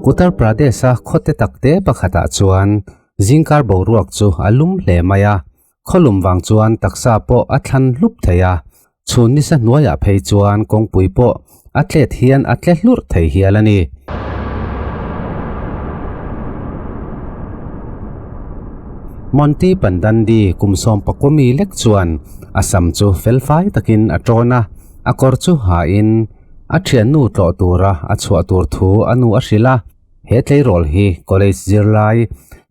Uttar Pradesh-a khawte takte pakhatah chuan zingkar boruak chu a lum hle mai a, khawlum vang chuan taksa pawh a thlan hlup thei a, chhun nisa hnuaiah phei chuan kawngpui pawh a tlet hian a tle hlurh thei hial a ni. Monty Pandandi kum sawm pakua mi lek chuan a sam chu felfai takin a tawn a, a kawr chu hain a thiannu tlawh tura a chhuah tur thu a nu a hrilh a, he tleirawl hi college zirlai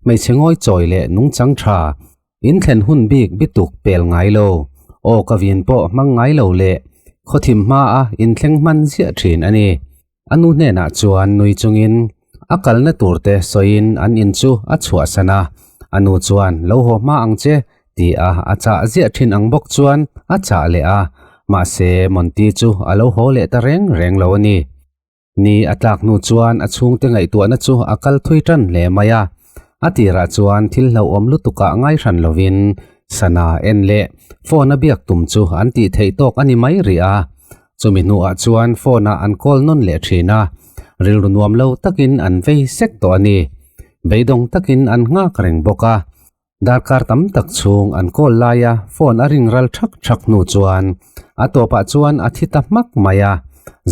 hmeichhe ngawi chawi leh nungchang tha in thlen hun bik bituk pel ngai lo, aw ka vin pawh hmang ngai lo leh khawthim hmaa inthleng hman ziah thin a ni. A nu hnenah chuan nui chungin a kalna turte sawiin an in chu a chhuahsan a, a nu chuan lo haw hma ang che ti a a chah ziah thin ang bawk chuan a chah leh a, mahse Monty chu a lo haw leh ta reng reng lo a ni. Ni a tlak hnu chuan a chhungte ngaihtuahna chu a kal thui tan hle mai a, a tirah chuan thil hlauhawm lutukah ngai hran lovin sana en leh phone a biak tum chu an tih theih tawk a ni mai rih a. Chumi hnuah chuan phone ah an call nawn leh thin a, rilru nuam lo takin an vei sek tawh a ni. Beidawng takin an nghak reng bawk a. Darkar tam tak chhung an call laia phone a ring ral thak thak hnu chuan a tawpah chuan a thi ta hmak mai a.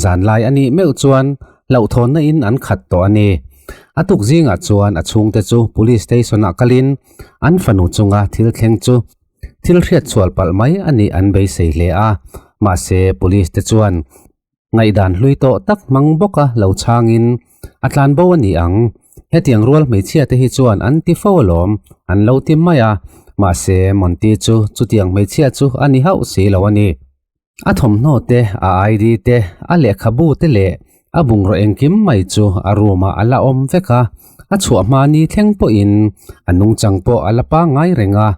Zan lai a nih meuh chuan hlauhthawnna in an khat tawh a ni. A tuk zingah chuan a chhungte chu police station ah kalin an fanu chunga thil thleng chu Thil hriat chhual palh mai a nih an beisei hle a, mahse police te chuan ngaihdan hlui tawh tak hmang bawka lo chhangin a tlanbo a ni ang. Hetiang rual hmeichhia te hi chuan an ti fo alawm, an lo ti mai a, mahse Monty chu chutiang hmeichhia chu a ni hauh si lo a ni. A thawmhnaw te, a ID te, a lehkhabu te leh a bungraw engkim mai chu a room ah a la awm vek a, a chhuah hma ni thleng pawhin a nungchang pawh a la pangngai reng a.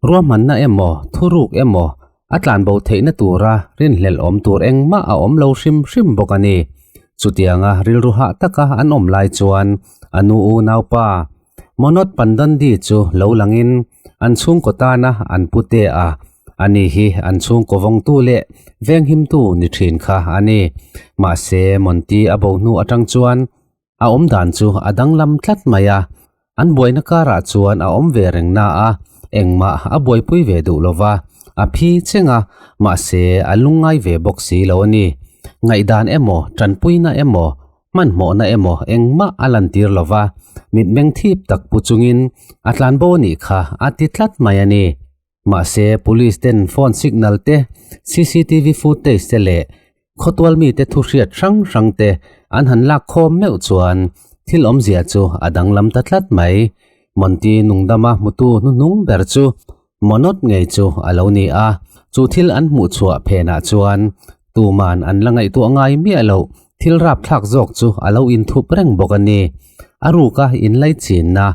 Ruahmanna emaw, thuruk emaw a tlanbo theihna tura rinhlelh awm tur engmah a awm lo hrim hrim bawk a ni. Chutianga rilru hah taka an awm lai chuan a nu unaupa Monod Pandandi chu lo langin an chhungkaw tana an pute a Ani hi an chhungkaw vawngtu leh venghimtu ni thin kha a ni. Mahse, Monty a bo hnu atang chuan a awm dan chu a danglam tlat mai a. An buaina karah chuan a awm ve reng na a, engmah a buaipui ve duh lo va, a phi cheng a, mahse a lungngai ve bawk si lo a ni. Ngaihdan emaw, tanpuina emaw, Hmanhmawhna emaw engmah a lantir lo va, mitmeng thip tak pu chungin a tlanbo a nih kha a ti tlat mai a ni. Mahse, police ten phone signal te, cctv footage te leh khawtual mite thu hriat hrang hrang te an han lak khawm meuh chuan thil awmzia chu a danglam ta tlat mai. Monty nungdama hmutu hnuhnung ber chu Monot ngei chu a lo ni a, chu thil an hmuh chhuah phenah chuan tuman an la ngaihtuah ngai miah loh thil rapthlak zawk chu a lo inthup reng bawk a ni. A ruka inlaichinna,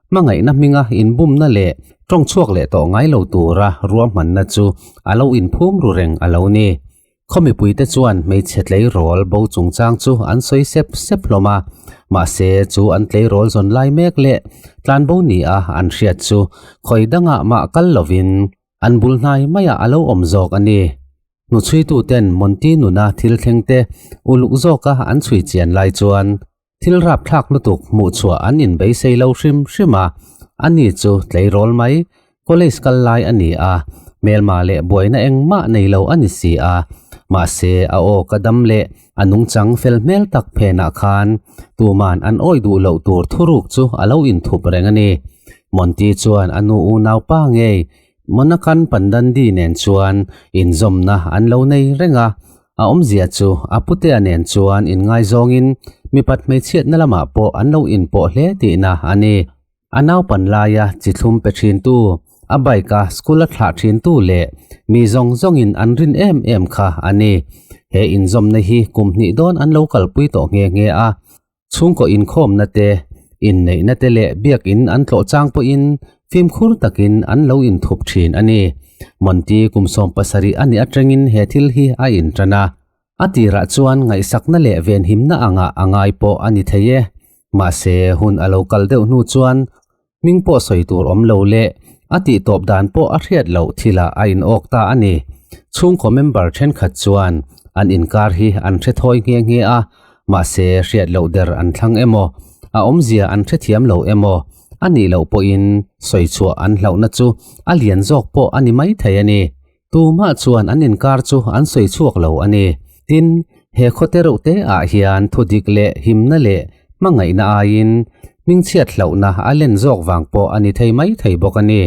hmangaihna hminga inbumna leh tawng chhuak leh tawh ngai lo tura ruahmanna chu a lo inphum ru reng a lo ni. Khaw mipuite chuan hmeichhe tleirawl bo chungchang chu an sawi sep sep hlawm a, mahse chu an tleirawl zawn lai mek leh tlanbo ni a an hriat chu khawi dangah mah kal lovin an bul hnai maiah a lo awm zawk a ni. Hnuchhuituten Monty nuna thil thlengte uluk zawka an chhui chian lai chuan Thil rapthlak lutuk hmuh chhuah an inbeisei lo hrim hrim a, ani chu tleirawl mai, college kal lai a ni a, hmelma leh buaina engmah nei lo a ni si a, mahse a aw ka dam leh a nungchang fel hmel tak phenah khan tuman an awih duh loh tur thuruk chu a lo inthup reng a ni. Monty chuan a nu unaupa ngei Monakan Pandandi nen chuan inzawmna an lo nei reng a, A awmzia chu a putea nen chuan inngaizawngin mipat hmeichhiatna lamah pawh an lo inpawh hle tihna a ni. A naupan laia chi thlum pe thintu, a bike-a school-a thlah thintu leh mi zawng zawngin an rin em em kha a ni. He inzawmna hi kum hnih dawn an lo kalpui tawh nghe nghe a. Chhungkaw inkhawmna te, inneihna te leh biakin an tlawh chang pawhin fimkhur takin an lo inthup thin a ni. Monty kum 70 a nih atangin he thil hi a intan a. A tirah chuan ngaihsakna leh venhimna angah a ngai pawh a ni thei e. Mahse, hun a lo kal deuh hnu chuan hming pawh sawi tur awm lo leh a tihtawp dan pawh a hriat loh thilah a inawk ta a ni. Chhungkaw member thenkhat chuan an inkar hi an hre thawi nghe nghe a, mahse hriat loh der an thlang emaw? A awmzia an hrethiam lo emaw a nih loh pawhin sawi chhuah an hlauhna chu a lian zawk pawh a ni maithei a ni. Tumah chuan an inkar chu an sawi chhuak lo a ni. Tin, he khawte reuh te ah hian thudik leh himna leh hmangaihna aiin hmingchhiat hlauhna a len zawk vang pawh a ni thei maithei bawk a ni.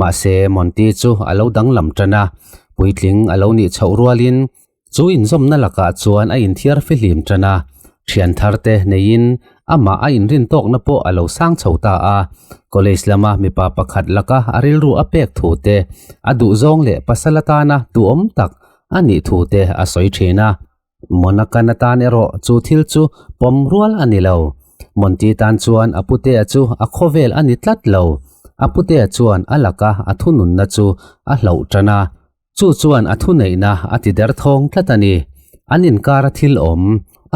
Mahse, Monty chu a lo danglam tan a, puitling a lo nih chhoh rualin Chu inzawmna lakah chuan a inthiar fihlim tan a, thian tharte neiin amah a inrin tawkna pawh a lo sang chho ta a. College lama mipa pakhat laka a rilru a pek thu te, a duhzawng leh pasal atana duhawm tak a nih thu te a sawi thin a. Monakan atan erawh chu thil chu pawm rual a ni lo. Monty tan chuan a putea chu a khawvel a ni tlat lo. A putea chuan a laka a thununna chu a hloh tan a. Chu chuan a thuneihna a ti derthawng tlat a ni. An inkara thil awm,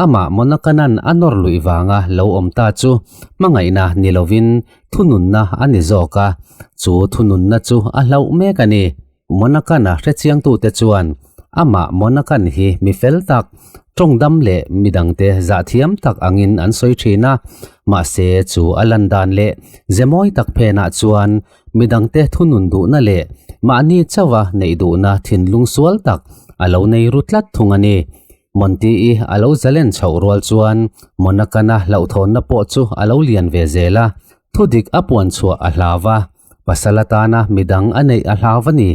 amah Monakanan a nawr luih vanga lo awm ta chu hmangaihna ni lovin thununna a ni zawk a, chu thununna chu a hlauh mek a ni. Monakana hrechiangtute chuan amah Monakan hi mi fel tak, tawngdam leh midangte zahthiam tak angin an sawi thin a, mahse chu a lan dan leh ze mawi tak phenah chuan Midangte thunun duhna leh mahni chauha neih duhna thinlung sual tak a lo nei ru tlat thung a ni. Monti-i a lo zalen chhoh rual chuan Monakana hlauhthawnna pawh chu a lo lian ve zel a, thudik a puan chhuah a hlau a, pasal atana midang a neih a hlau a ni.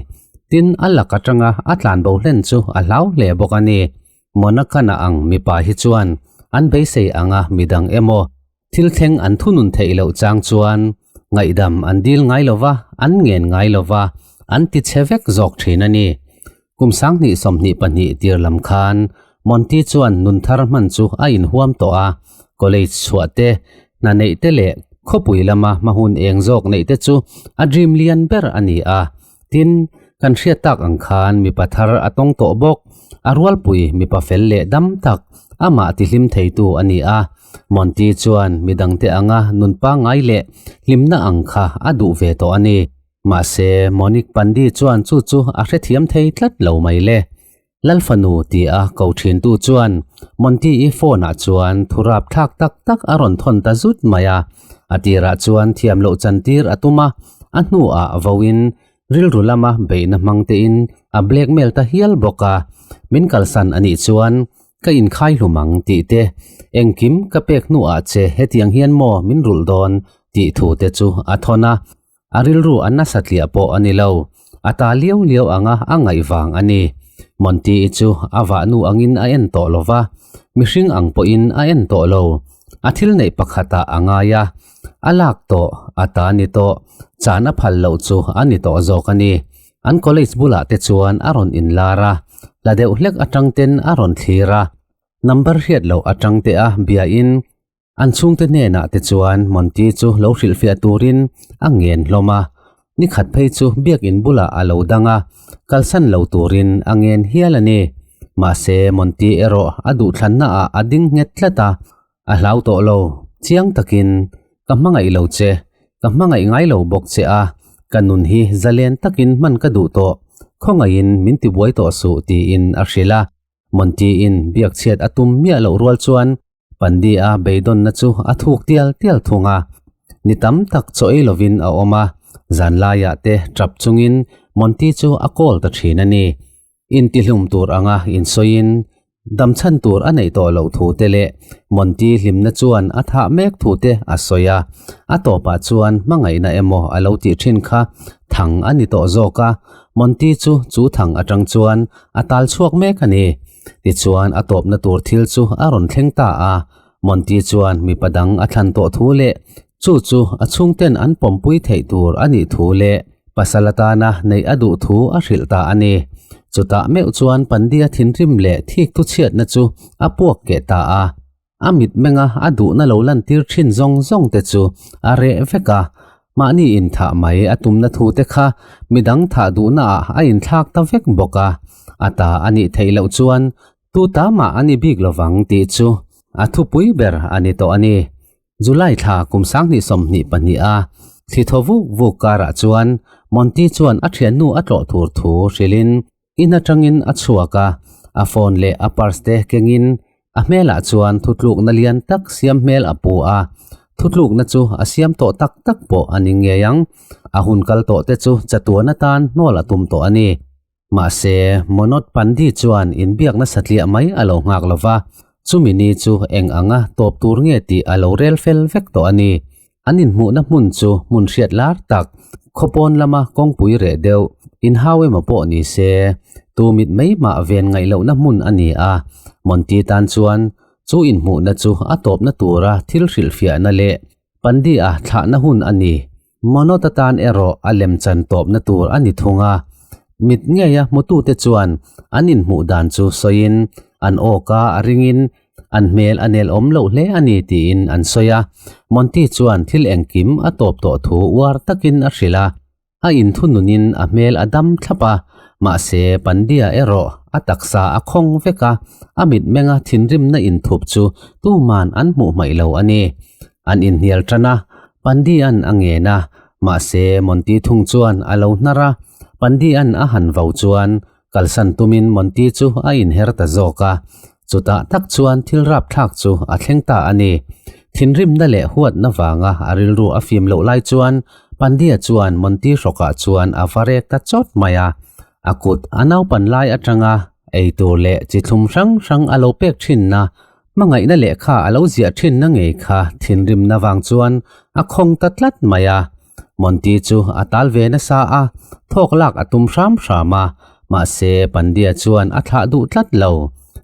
Tin, a lak atanga a tlanbo hlen chu a hlau hle bawk a ni. Monakana ang mipa hi chuan an beisei anga midang emaw, Thil thleng an thunun theih loh chang chuan ngaihdam an dil ngai lo va, an ngen ngai lo va, an ti chhe vek zawk thin a ni. Kum 2022 tir lam khan Monty chuan nun thar hman chu a inhuam tawh a, college chhuah te, hna neih te leh khawpui lama hma hun eng zawk neih te chu a dream lian ber a ni a. Tin, kan hriat tak ang khan mipa thar a tawng tawh bawk, a rualpui mipa fel leh dam tak, amah tihlim theitu a ni a. Monty chuan midangte anga nun pangngai leh hlimna ang kha a duh ve tawh a ni. Mahse, Monique Pandi chuan chu chu a hrethiam thei tlat lo mai le. Lalfanu ti a ko thintu chuan Monty-i phone-ah chuan thu rapthlak tak tak a rawn thawn ta zut mai a. A tirah chuan thiam loh chantir a tum a, a hnuah vauin rilru lama beihna hmang tein a blackmail ta hial bawk a. Min kalsan a nih chuan ka inkhai hlum ang tih te, engkim ka pek hnuah che hetiang hian maw min rulh dawn tih thu te chu a thawn a. A rilru a nasa tliah pawh a ni lo, a ta liau liau anga a ngaih vang a ni. Monty-i chu a vahnu angin a en tawh lo va, mihring ang pawhin a en tawh lo. A thil neih pakhatah a ngai a, a lak tawh, a ta ni tawh, chan a phal loh chu a ni tawh zawk a ni. An college bulah te chuan a rawn inlar a, hla deuh hlek atang ten a rawn thlir a, number hriat loh atang te a biain An chhungte hnenah te chuan Monty chu lo hrilhfiah turin a ngen hlawm a, ni khat phei chu biakin bulah a lo dang a, kalsan lo turin a ngen hial a ni. Mahse, Monty erawh a duhthlanna ah a ding nghet tlat a, a hlau tawh lo. Chiang takin, Ka hmangaih lo che, ka hmangaih ngai lo bawk che a, ka nun hi zalen takin hman ka duh tawh, khawngaihin min tibuai tawh suh tiin a hrilh a. Monty-in biak chhiat a tum miah loh rual chuan Pandi-a beidawnna chu a thuk tial tial thung a. Ni tam tak chaw ei lovin a awm a, zanlaiah te tap chungin Monty chu a call ta thin a ni. Intihlum tur anga insawiin damchhan tur a neih tawh loh thu te leh Monty hlimna chuan a thah mek thu te a sawi a. A tawpah chuan hmangaihna emaw a lo tih thin kha thang a ni tawh zawk a, Monty chu chu thang atang chuan a tal chhuak mek a ni. Tichuan a tawpna tur thil chu a rawn thleng ta a, Monty chuan mipa dang a thlan tawh thu leh chu chu a chhungten an pawmpui theih tur a nih thu leh pasal atana neih a duh thu a hrilh ta a ni. Chutah meuh chuan Pandia thinrim leh thik thuchhiatna chu a puak keh ta a. A mitmenga a duhna lo lantir thin zawng zawng te chu a reh vek a, mahni inthah mai a tumna thu te kha midang thah duhnaah a inthlak ta vek bawk a, a ta a nih theih loh chuan tu ta mah a ni bik lovang tih chu a thupui ber a ni tawh a ni. July thla kum 2022 a thli thaw vuk vuk karah chuan Monty chuan a thiannu a tlawh tur thu hrilhin In atangin a chhuak a, a phone leh a purse te kengin a hmelah chuan thutlukna lian tak siam hmel a pu a. Thutlukna chu a siam tawh tak tak pawh a ni ngei ang. A hun kal tawh te chu chatuan atan hnawl a tum tawh a ni. Mahse, Monod Pandi chuan inbiakna satliah mai a lo nghak lo va, chumi ni chu eng anga tawp tur nge tih a lo rel fel vek tawh a ni. An inhmuhna hmun chu hmun hriat lar tak, khawpawn lama kawngpui reh deuh, inhau emaw pawh ni se, tu mit mai mah ven ngaih lohna hmun a ni a. Monty tan chuan chu inhmuhna chu a tawpna tura thil hrilhfiahna leh Pandi-a thlahna hun a ni. Monot atan erawh a lemchan tawpna tur a ni thung a. Mit ngeia hmutute chuan an inhmuh dan chu sawiin, an awka a ringin an hmel a nel awm loh hle a ni tiin an sawi a. Monty chuan thil engkim a tawp tawh thu uar takin a hrilh a. A inthununin a hmel a dam thlap a, mahse Pandia erawh a taksa a khawng vek a, a mitmenga thinrimna inthup chu tuman an hmuh hmaih lo a ni. An inhnial tan a, Pandia'n a ngen a, mahse Monty thung chuan a lo hnar a, Pandia'n a han vo chuan kalsan tumin Monty chu a inher ta zawk a, chutah tak chuan thil rapthlak chu a thleng ta a ni. Thinrimna leh huatna vanga a rilru a fim loh lai chuan Pandia chuan Monty hrawkah chuan a va rek ta chawt mai a, a kut a naupan lai atanga eitur leh chi thlum hrang hrang a lo pek thinna Hmangaihna lehkha a lo ziah thinna ngei kha thinrimna vang chuan a khawng ta tlat mai a. Monty chu a tal ve nasa a, thawk lak a tum hram hram a, mahse Pandia chuan a thlah duh tlat lo.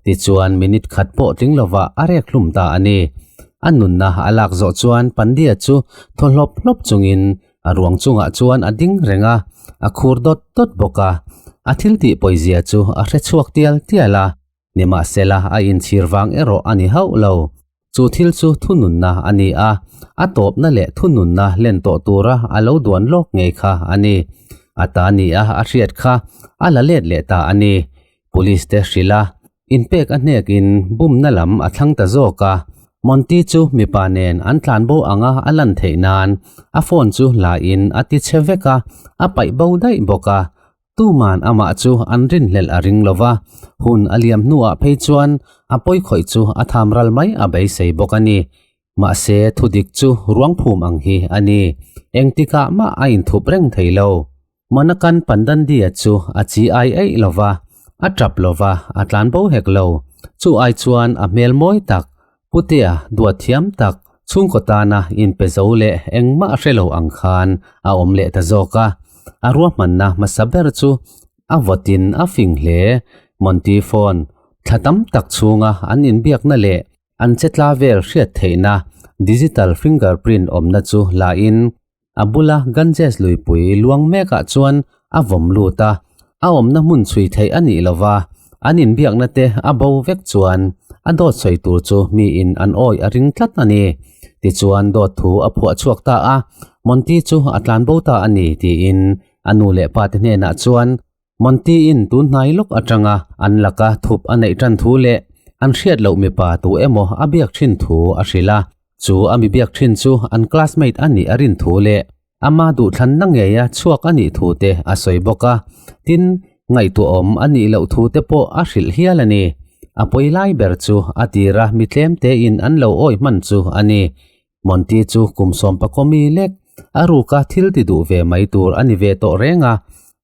Tichuan minute khat pawh tling lovah a rek hlum ta a ni. A nunna a lak zawh chuan Pandia chu thaw hlawp hlawp chungin a ruang chungah chuan a ding reng a, a khur dawt dawt bawk a. A thiltih pawizia chu a hre chhuak tial tial a. Nimahsela a inchhir vang erawh a ni hauh lo. Chu thil chu thununna a ni a, a tawpna leh thununna len tawh tura a lo duan lawk ngei kha a ni. A ta ni a a hriat kha a la let leh ta a ni. Police te hrilh a, inpek a hnekin bumna lam a thlang ta zawk a. Monty chu mipa nen an tlanbo anga a lan theih nan a phone chu la in a ti che vek a, a paih bo daih bawk a. Tuman amah chu an rinhlelh a ring lo va, hun a liam hnuah phei chuan a pawikhawih chu a tham ral mai a beisei bawk a ni. Mahse, thudik chu ruangphum ang hi a ni. Engtikah mah a inthup reng thei lo. Manakan Pandandia chu a chi ai eih lo va, a tap lo va, a tlan bo hek lo. Chu ai chuan a hmel mawi tak, Putea duat thiam tak, chhungkaw tana inpe zo leh engmah hre lo ang khan a awm leh ta zawk a. A ruahmanna hmasa ber chu a vawtin a fing hle. Monty phone thla tam tak chhunga an inbiakna leh an chetla vel hriat theihna digital fingerprint awmna chu la in A bula Ganges luipui luang mekah chuan a vawm lut a, a awmna hmun chhui theih a nih lova, an inbiakna te a bo vek chuan a dawt sawi tur chu miin an awih a ring tlat a ni. Tichuan dawt thu a phuah chhuak ta a, Monty chu a tlan bo ta a ni tiin a nu leh pa te hnenah chuan Monty-in tun hnai lawk atanga an laka thup a neih tan thu leh an hriat loh mipa tu emaw a biak thin thu a hrilh a. Chu a mi biak thin chu an classmate a nih a rin thu leh ama duhthlanna ngeia chhuak a nih thu te a sawi bawk a. Tin, ngaihtuahawm a nih loh thu te pawh a hrilh hial a ni. A pawi lai ber chu a tira mi tlem tein an lo awih hman chu a ni. Monty chu kum sawmpakaw mi lek a ruka thil ti duh ve mai tur a ni ve tawh reng a.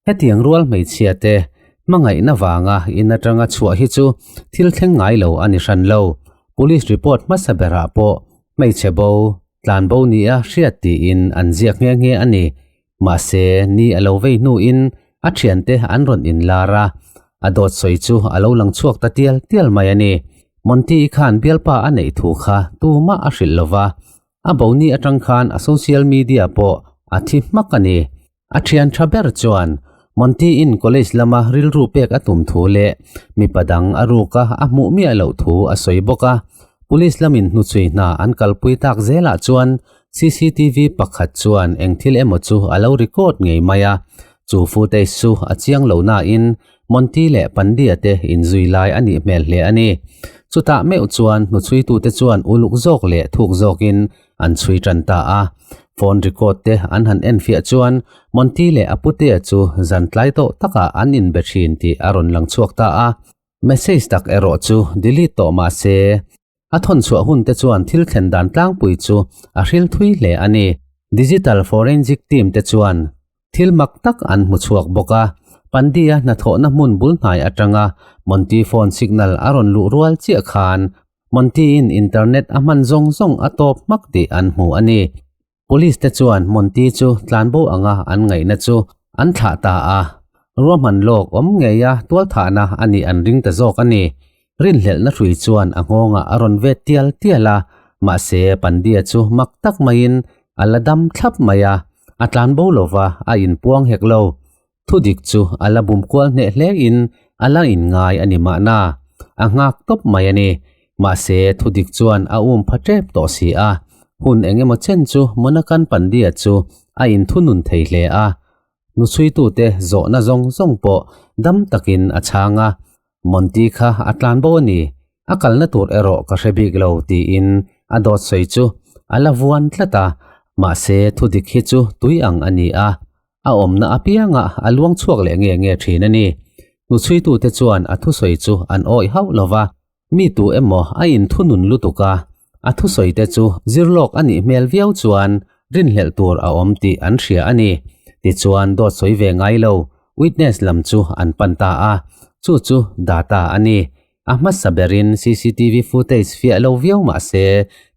Hetiang rual hmeichhia te hmangaihna vanga in atanga chhuah hi chu thil thleng ngai lo a ni hran lo. Police report hmasa berah pawh hmeichhe bo, tlan bo nia hriat tiin an ziak nghe nghe a ni. Mahse, ni a lo vei hnuin a thiante an rawn inlar a, a dawt sawi chu a lo lang chhuak ta tial tial mai a ni. Monty-i khan bialpa a neih thu kha tumah a hrilh lo va, a bo ni atang khan a social media pawh a thi hmak a ni. A thian tha ber chuan Monty-in college lama rilru pek a tum thu leh mipa dang a ruka a hmuh miah loh thu a sawi bawk a. Police lamin hnuchhui hna an kalpui tak zelah chuan CCTV pakhat chuan eng thil emaw chu a lo record ngei mai a, chu footage chu a chiang lo nain Monty leh Pandia te inzui lai a nih hmel hle a ni. Chutah meuh chuan hnuchhuitute chuan uluk zawk leh thuk zawkin an chhui tan ta a. Phone record te an han enfiah chuan Monty leh a putea chu zan tlai tawh takah an inbe thin tih a rawn lang chhuak ta a. Message tak erawh chu delete tawh mah se. A thawn chhuah hun te chuan thil thlen dan tlangpui chu a hril thui hle a ni. Digital Forensic Team te chuan thil mak tak an hmu chhuak bawk a, Pandya hnathawhna hmun bul hnai atanga Monty phone signal a rawn luh rual chiah khan Monty-in internet a hman zawng zawng a tawp hmak tih an hmu a ni. Police te chuan Monty chu tlanbo anga an ngaihna chu an thlah ta a, ruahman lawk awm ngeia tualthahna a nih an ring ta zawk a ni. Rinhlelhna hrui chuan a nghawngah a rawn vet tial tial a, mahse Pandya chu mak tak maiin a la dam thlap mai a, a tlanbo lova a inpuang hek lo. Thudik chu a la bum kual hneh hle in a la inngai a ni mahna, a nghak tawp mai a ni. Mahse thudik chuan a um pha tep tawh si a, hun eng emaw chen chu Monakan Pandya chu a inthunun thei hle a. Hnuchhuitute zawhna zawng zawng pawh dam takin a chhang a, Monty kha a tlan bo a ni, a kalna tur erawh ka hre bik lo tiin a dawt sawi chu a la vuan tlat a, mahse thudik hi chu tui ang a ni a, a awmna apianga a luang chhuak leh nge nge thin a ni. Hnuchhuitute chuan a thusawi chu an awih hauh lo va, mi tu emaw a inthunun lutuk a, a thusawite chu zirlawk a nih hmel viau chuan rinhlelh tur a awm tih an hria a ni. Tichuan dawt sawi ve ngai lo witness lam chu an pan ta a, chu chu data a ni. A hmasa berin cctv footage fiah lo viau mah se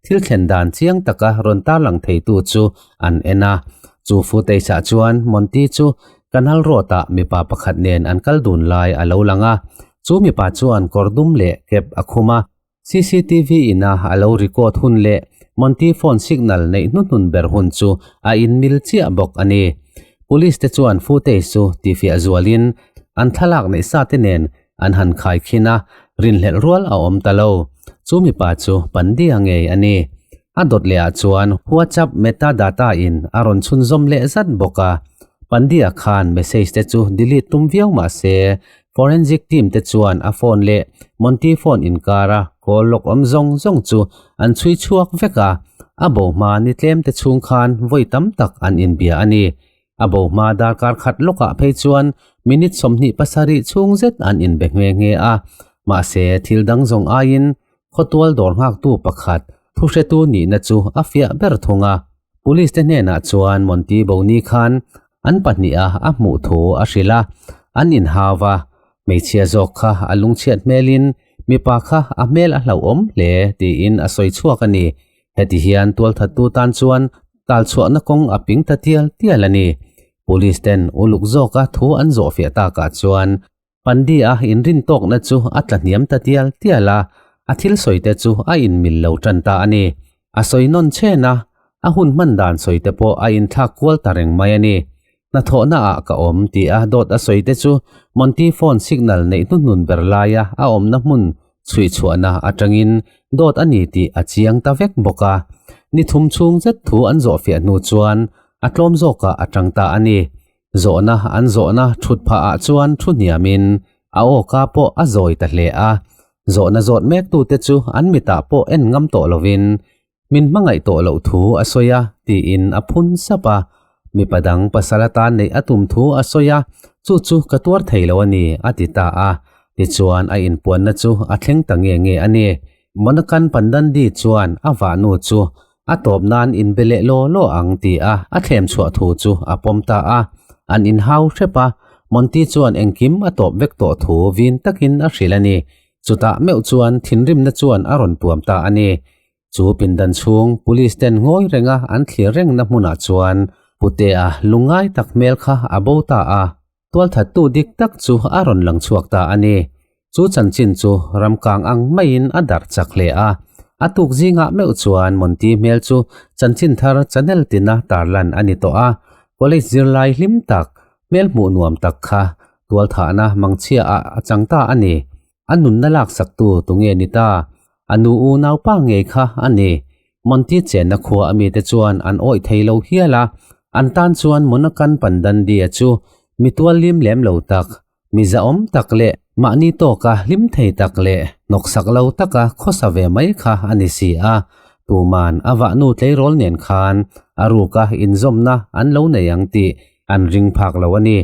thil thlen dan chiang taka rawn tarlang theitu chu an en a. Chu footage ah chuan Monty chu Canal Road ah mipa pakhat nen an kal dun lai a lo lang a. Chu mipa chuan kawr dum leh cap a khum a. Cctv ina a lo record hun leh Monty phone signal neih hnuhnun ber hun chu a inmil chiah bawk a ni. Police te chuan footage chu tifiah zualin an thlalak neih sa te nen An han khai khin a, rinhlelh rual a awm ta lo. Chu mipa chu Pandya ngei a ni. A dawt leh ah chuan WhatsApp metadata in a rawn chhunzawm leh zat bawk a. Pandya khan message te chu delete tum viau mah se, forensic team te chuan a phone leh Monty phone inkara call lawk awm zawng zawng chu an chhui chhuak vek a. A bo hma ni tlem te chhung khan vawi tam tak an inbia a ni. A bo hma darkar khat lawkah phei chuan minute 27 chhung zet an inbe nghe nghe a, mahse thil dang zawng aiin khawtual dawr nghaktu pakhat thuhretu nihna chu a fiah ber thung a. Police te hnenah chuan Monty Boni khan an pahniha a hmuh thu a hrilh a, an inhau a, hmeichhia zawk kha a lungchhiat hmelin mipa kha a hmel a hlauhawm hle tiin a sawi chhuak a ni. Heti hian tualthattu tan chuan talchhuahna kawng a ping ta tial tial a ni. Police ten uluk zawka thu an zawhfiah takah chuan Pandi-a inrin tawkna chu a tla hniam ta tial tial a, a thil sawite chu a inmil lo tan ta a ni. A sawi nawn chen a, a hun hman dan sawite pawh a inthlak kual ta reng mai a ni. Hnathawhna ah ka awm ti a dawt a sawi te chu Monty phone signal neih hnuhnun ber laia a awmna hmun chhuih chhuahna atangin dawt a ni tih a chiang ta vek bawk a. Ni thum chhung zet thu an zawhfiah hnu chuan a tlawm zawkah a tang ta a ni. Zawhna an zawhna thut phah ah chuan thu hniamin a awka pawh a zawi ta hle a. Zawhna zawt mektute chu an mitah pawh en ngam tawh lovin Min hmangaih tawh loh thu a sawi a, tiin a phun sap a. Mipa dang pasal atan neih a tum thu a sawi a, chu chu ka tuar thei lo a ni, a ti ta a. Tichuan a inpuanna chu a thleng ta nge nge a ni. Monakan Pandandi chuan a vahnu chu a tawp nan inbe leh law law ang ti a a thlem chhuah thu chu a pawm ta a. An inhau hrep a, Monty chuan engkim a tawp vek tawh thu vin takin a hrilh a ni. Chutah meuh chuan thinrimna chuan a rawn tuam ta a ni. Chu pindan chhung police ten ngawi renga an thlir rengna hmunah chuan Putea lungngai tak hmel kha a bo ta a, tualthattu dik tak chu a rawn lang chhuak ta a ni. Chu chanchin chu ramkang ang maiin a darh chak hle a, a tuk zingah meuh chuan Monty hmel chu chanchin thar channel tina tarlan a ni tawh a, college zirlai hlim tak, hmel hmuh nuam tak kha tualthahna mangchhia ah a chang ta a ni. A nunna laksaktu tunge ni ta? A nu unaupa ngei kha a ni. Monty chenna khua a mite chuan an awih thei lo hial a, an tan chuan Monakan Pandandia chu mi tual lim lem lo tak, mi zahawm tak leh mahni tawka hlim thei tak leh hnawksak lo taka khawsa ve mai kha a ni si a. Tuman a vahnu tleirawl nen khan a ruka inzawmna an lo nei ang tih An ring phak lo a ni.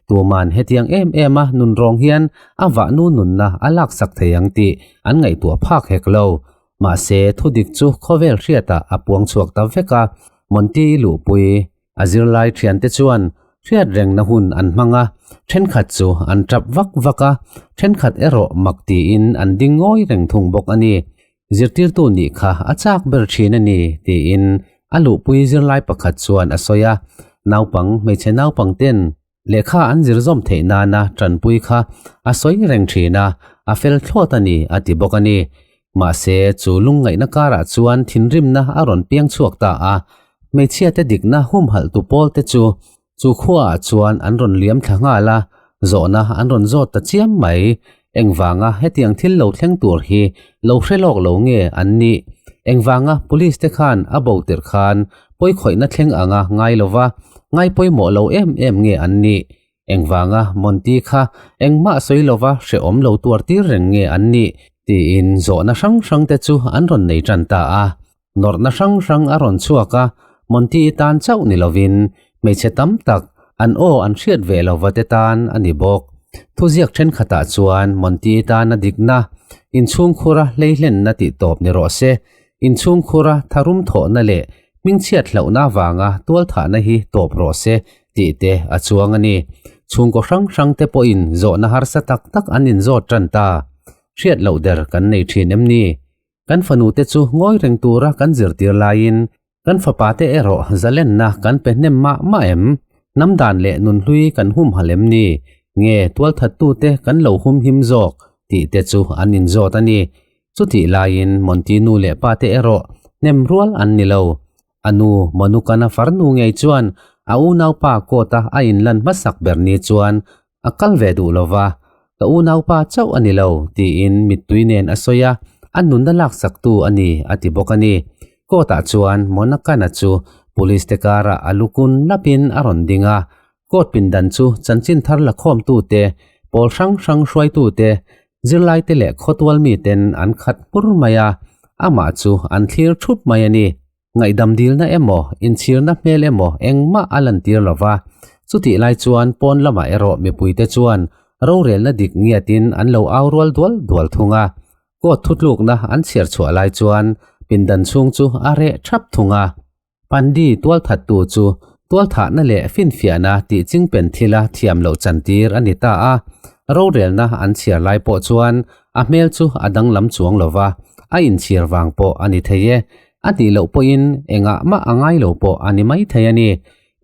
Tuman hetiang em em a nunrawng hian a vahnu nunna a laksak thei ang tih an ngaihtuah phak hek lo. Mahse, thudik chu khawvel hriatah a puang chhuak ta vek a, Monty-i luhpui a zirlai thiante chuan hriat rengna hun an hmang a, thenkhat chu an tap vak vak a, thenkhat erawh mak tiin an ding ngawi reng thung bawk a ni. Zirtirtu nih kha a chak ber thin a ni, tiin a luhpui zirlai pakhat chuan a sawi a, naupang hmeichhe naupang ten Lehkha an zir zawm theih nana tanpui kha a sawi reng thin a, a fel thlawt a ni a ti bawk a ni. Mahse, chu lungngaihna karah chuan thinrimna a rawn piang chhuak ta a, hmeichhiate dikna humhalhtu pawlte chu chu khuaah chuan an rawn liam thla nghal a, zawhna an rawn zawt ta chiam mai. Engvanga hetiang thil lo thleng tur hi lo hre lawk lo nge an nih? Engvanga police te khan a bo tirh khan pawikhawihna thleng anga ngai lova ngai pawimawh lo em em nge an nih? Engvanga Monty kha engmah sawi lova hrehawm lo tuar tir reng nge an nih? Tiin zawhna hrang hrang te chu an rawn nei tan ta a. Nawrhna hrang hrang a rawn chhuak a, Monty tan chauh ni lovin hmeichhe tam tak an aw an hriat ve lova te tan a ni bawk. Thuziak thenkhatah chuan Monty tana dikna, inchhungkhura hleihlenna tih tawp ni rawh se, inchhungkhura tharum thawhna leh hmingchhiat hlauhna avanga tualthahna hi tawp rawh se tih te a chuang a ni. Chhungkaw hrang hrang te pawhin zawhna harsa tak tak an inzawt tan ta. Hriat loh der kan nei thin em ni? Kan fanute chu ngawi reng tura kan zirtir laiin kan fapate erawh zalenna kan pe hnem mah mah em? Hnam dan leh nunhlui kan humhalh em ni? Nge tualthattute kan lo humhim zawk? tih te chu an inzawt a ni. Chutih laiin Monty nu leh pate erawh hnem rual an ni lo. A nu Monukana farnu ngei chuan a unaupa court-a a inlan hmasak ber ni chuan A kal ve duh lo va, ka unaupa chauh a ni lo, tiin mittui nen a sawi a, a nunna laksaktu a ni a ti bawk a ni. Court-ah chuan Monakana chu police te karah a lukun lapin a rawn ding a, court pindan chu chanchin thar lakhawmtute, pawl hrang hrang hruaitute, zirlaite leh khawtual miten an khat hmur mai a, amah chu an thlir thup mai a ni. Ngaihdam dilna emaw, inchhirna hmel emaw engmah a lantir lo va, chutih lai chuan pawn lamah erawh mipuite chuan rorelna dik ngiatin an lo au rual dual dual thung a. Court thutlukna an chhiar chhuah lai chuan pindan chhung chu a reh thap thung a. Pandi tualthattu chu tualthahna leh finfiahna tih chingpen thila thiam loh chantir a ni ta a, rorelna an chhiar lai pawh chuan a hmel chu a danglam chuang lo va, a inchhir vang pawh a ni thei e. A tih loh pawhin engah mah a ngai lo pawh a ni mai thei a ni.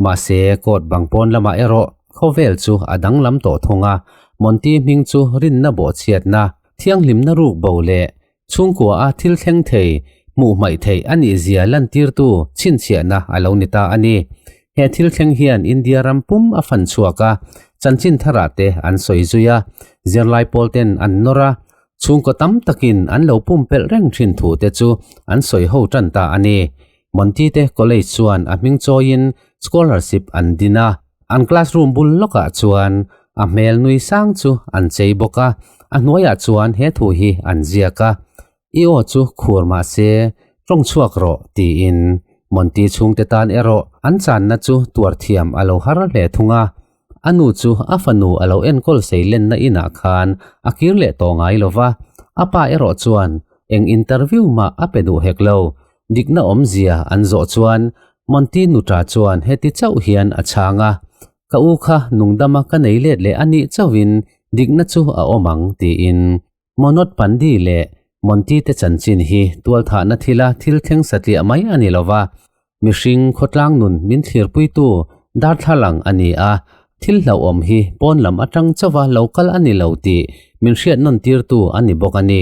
Mahse, court bang pawn lamah erawh khawvel chu a danglam tawh thung a, Monty hming chu rinna bawhchhiatna, thianghlimna ruk bo leh chhungkua a thil thleng thei, hmuh hmaih theih a nih zia lantirtu chhinchhiahna a lo ni ta a ni. He thil thleng hian India ram pum a fan chhuak a, chanchin tharah te an sawi zui a, zirlai pawl ten an nawr a, Chhungkaw tam takin an lo pumpelh reng thin thu te chu an sawi ho tan ta a ni. Monty te college chuan a hming chawiin scholarship an din a, an classroom bul lawkah chuan a hmel nui sang chu an chei bawk a, a hnuaiah chuan he thu hi an ziak a, I aw chu khur mah se tawng chhuak rawh tiin Monty chhungte tan erawh an channa chu tuar thiam a lo har hle thung a. A nu chu a fanu a lo enkawl seilenna inah khan a kir leh tawh ngai lo va, a pa erawh chuan eng interview mah a pe duh hek lo. Dikna awmzia an zawh chuan Monty nuṭa chuan heti chauh hian a chhang a, Ka u kha nungdama ka nei let leh a nih chauhin dikna chu a awm ang, tiin. Monot Pandi leh Monty te chanchin hi tualthahna thila thil thleng satliah mai a ni lo va, mihring khawtlang nun min thlirpuitu darthlalang a ni a, thil hlauhawm hi pawn lam atang chauha lo kal a ni lo tih min hriat nawn tirtu a ni bawk a ni.